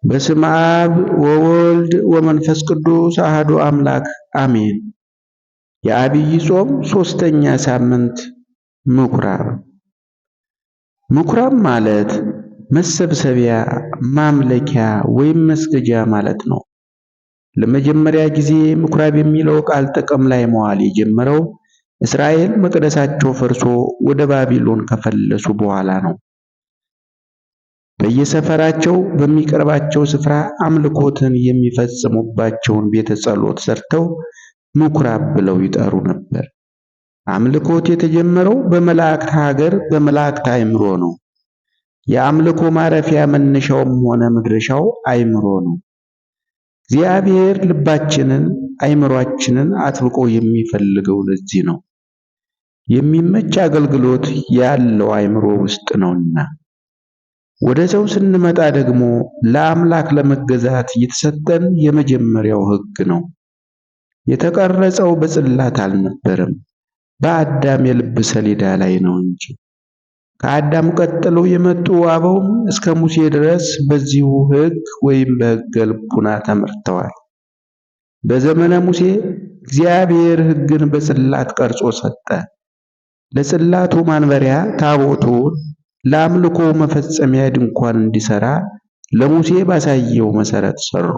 በስመ አብ ወወልድ ወመንፈስ ቅዱስ አሐዱ አምላክ አሜን። የዐቢይ ጾም ሦስተኛ ሳምንት ምኵራብ። ምኵራብ ማለት መሰብሰቢያ፣ ማምለኪያ ወይም መስገጃ ማለት ነው። ለመጀመሪያ ጊዜ ምኵራብ የሚለው ቃል ጥቅም ላይ መዋል የጀመረው እስራኤል መቅደሳቸው ፈርሶ ወደ ባቢሎን ከፈለሱ በኋላ ነው። በየሰፈራቸው በሚቀርባቸው ስፍራ አምልኮትን የሚፈጽሙባቸውን ቤተ ጸሎት ሰርተው ምኵራብ ብለው ይጠሩ ነበር። አምልኮት የተጀመረው በመላእክት ሀገር በመላእክት አእምሮ ነው። የአምልኮ ማረፊያ መነሻውም ሆነ መድረሻው አእምሮ ነው። እግዚአብሔር ልባችንን አእምሮአችንን አጥብቆ የሚፈልገው ለዚህ ነው። የሚመች አገልግሎት ያለው አእምሮ ውስጥ ነውና። ወደ ሰው ስንመጣ ደግሞ ለአምላክ ለመገዛት የተሰጠን የመጀመሪያው ሕግ ነው። የተቀረጸው በጽላት አልነበረም፣ በአዳም የልብ ሰሌዳ ላይ ነው እንጂ። ከአዳም ቀጥለው የመጡ አበውም እስከ ሙሴ ድረስ በዚሁ ሕግ ወይም በሕገ ልቡና ተመርተዋል። በዘመነ ሙሴ እግዚአብሔር ሕግን በጽላት ቀርጾ ሰጠ። ለጽላቱ ማንበሪያ ታቦቱን ለአምልኮ መፈጸሚያ ድንኳን እንዲሰራ ለሙሴ ባሳየው መሰረት ሰሩ።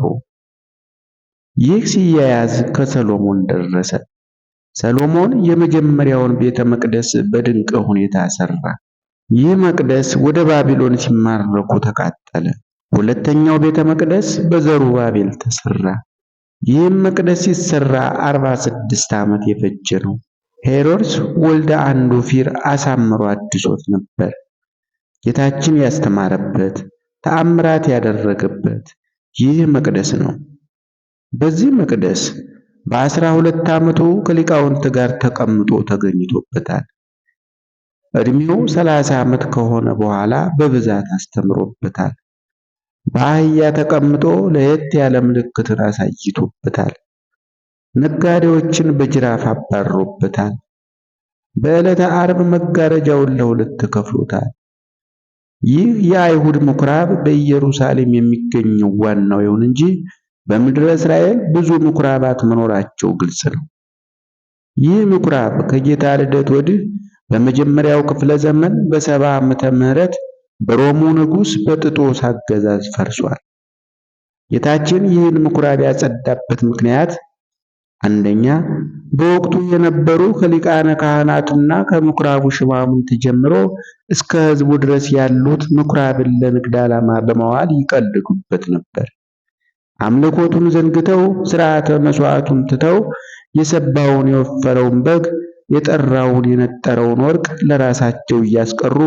ይህ ሲያያዝ ከሰሎሞን ደረሰ። ሰሎሞን የመጀመሪያውን ቤተ መቅደስ በድንቅ ሁኔታ ሰራ። ይህ መቅደስ ወደ ባቢሎን ሲማረኩ ተቃጠለ። ሁለተኛው ቤተ መቅደስ በዘሩባቤል ተሰራ። ይህም መቅደስ ሲሰራ 46 ዓመት የፈጀ ነው። ሄሮድስ ወልደ አንዶፊር አሳምሮ አድሶት ነበር። ጌታችን ያስተማረበት፣ ተአምራት ያደረገበት ይህ መቅደስ ነው። በዚህ መቅደስ በ12 ዓመቱ ከሊቃውንት ጋር ተቀምጦ ተገኝቶበታል። ዕድሜው 30 ዓመት ከሆነ በኋላ በብዛት አስተምሮበታል። በአህያ ተቀምጦ ለየት ያለ ምልክትን አሳይቶበታል። ነጋዴዎችን በጅራፍ አባሮበታል። በዕለተ ዓርብ መጋረጃውን ለሁለት ከፍሎታል። ይህ የአይሁድ ምኵራብ በኢየሩሳሌም የሚገኘው ዋናው ይሁን እንጂ በምድረ እስራኤል ብዙ ምኵራባት መኖራቸው ግልጽ ነው። ይህ ምኵራብ ከጌታ ልደት ወዲህ በመጀመሪያው ክፍለ ዘመን በ70 ዓመተ ምህረት በሮሙ ንጉሥ በጥጦስ አገዛዝ ፈርሷል። ጌታችን ይህን ምኵራብ ያጸዳበት ምክንያት አንደኛ፣ በወቅቱ የነበሩ ከሊቃነ ካህናቱና ከምኵራቡ ሹማምንት ጀምሮ እስከ ሕዝቡ ድረስ ያሉት ምኵራብን ለንግድ ዓላማ በማዋል ይቀልዱበት ነበር። አምልኮቱን ዘንግተው ሥርዓተ መሥዋዕቱን ትተው የሰባውን የወፈረውን በግ የጠራውን የነጠረውን ወርቅ ለራሳቸው እያስቀሩ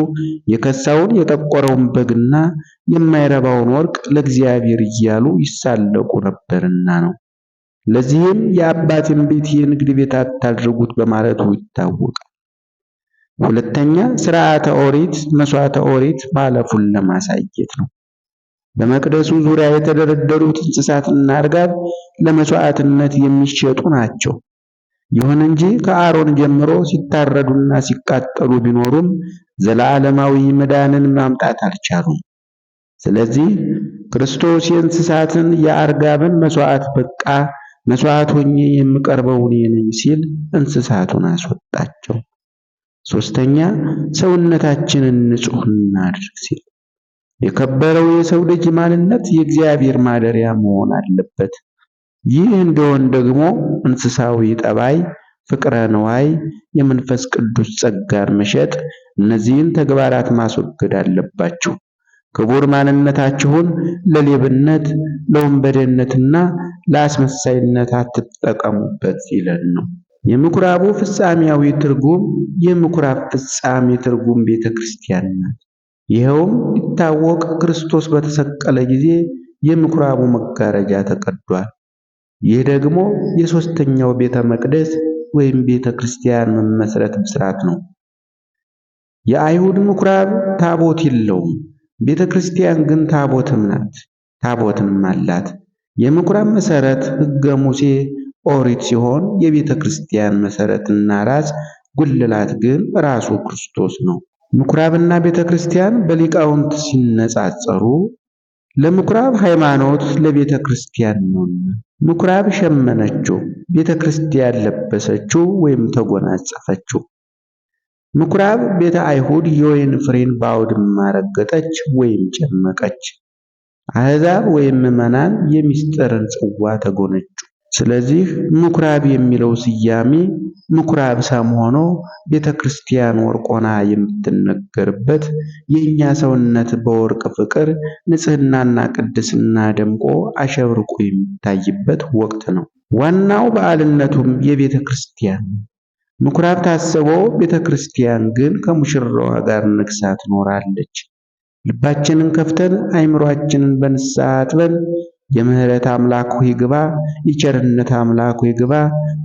የከሳውን የጠቆረውን በግና የማይረባውን ወርቅ ለእግዚአብሔር እያሉ ይሳለቁ ነበርና ነው። ለዚህም የአባቴን ቤት የንግድ ቤት አታድርጉት በማለቱ ይታወቃል። ሁለተኛ፣ ሥርዓተ ኦሪት መሥዋዕተ ኦሪት ማለፉን ለማሳየት ነው። በመቅደሱ ዙሪያ የተደረደሩት እንስሳትና አርጋብ ለመሥዋዕትነት የሚሸጡ ናቸው። ይሁን እንጂ ከአሮን ጀምሮ ሲታረዱና ሲቃጠሉ ቢኖሩም ዘለዓለማዊ መዳንን ማምጣት አልቻሉም። ስለዚህ ክርስቶስ የእንስሳትን የአርጋብን መሥዋዕት በቃ መሥዋዕት ሆኜ የምቀርበው እኔ ነኝ ሲል እንስሳቱን አስወጣቸው። ሶስተኛ፣ ሰውነታችንን ንጹሕ እናድርግ ሲል የከበረው የሰው ልጅ ማንነት የእግዚአብሔር ማደሪያ መሆን አለበት። ይህ እንደሆን ደግሞ እንስሳዊ ጠባይ፣ ፍቅረ ንዋይ፣ የመንፈስ ቅዱስ ጸጋን መሸጥ፣ እነዚህን ተግባራት ማስወገድ አለባችሁ። ክቡር ማንነታችሁን ለሌብነት፣ ለወንበዴነትና ለአስመሳይነት አትጠቀሙበት ይለን ነው። የምኵራቡ ፍጻሜያዊ ትርጉም የምኵራብ ፍጻሜ ትርጉም ቤተ ክርስቲያን ናት። ይኸውም ሊታወቅ ክርስቶስ በተሰቀለ ጊዜ የምኵራቡ መጋረጃ ተቀዷል። ይህ ደግሞ የሦስተኛው ቤተ መቅደስ ወይም ቤተ ክርስቲያን መመስረት ብስራት ነው። የአይሁድ ምኵራብ ታቦት የለውም። ቤተ ክርስቲያን ግን ታቦትም ናት፣ ታቦትም አላት። የምኵራብ መሠረት ሕገ ሙሴ ኦሪት ሲሆን የቤተ ክርስቲያን መሠረትና ራስ ጉልላት ግን ራሱ ክርስቶስ ነው። ምኵራብና ቤተ ክርስቲያን በሊቃውንት ሲነጻጸሩ ለምኵራብ ሃይማኖት ለቤተ ክርስቲያን ነውና። ምኵራብ ሸመነችው፣ ቤተ ክርስቲያን ለበሰችው ወይም ተጎናጸፈችው። ምኵራብ ቤተ አይሁድ የወይን ፍሬን በአውድማ ረገጠች ወይም ጨመቀች። አሕዛብ ወይም ምዕመናን የሚስጥርን ጽዋ ተጎነጩ። ስለዚህ ምኵራብ የሚለው ስያሜ ምኵራብ ሰም ሆኖ ቤተ ክርስቲያን ወርቅ ሆና የምትነገርበት የእኛ ሰውነት በወርቅ ፍቅር ንጽሕናና ቅድስና ደምቆ አሸብርቆ የሚታይበት ወቅት ነው። ዋናው በዓልነቱም የቤተ ክርስቲያን ነው። ምኵራብ ታስቦ ቤተ ክርስቲያን ግን ከሙሽራዋ ጋር ነግሳ ትኖራለች። ልባችንን ከፍተን አእምሯችንን በንስሐ አጥበን የምህረት አምላክ ሆይ ግባ፣ የቸርነት አምላክ ሆይ ግባ፣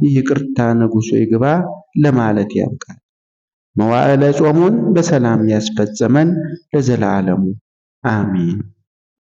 የይቅርታ ንጉሥ ሆይ ግባ ለማለት ያብቃል። መዋዕለ ጾሙን በሰላም ያስፈጽመን ለዘላለሙ አሜን።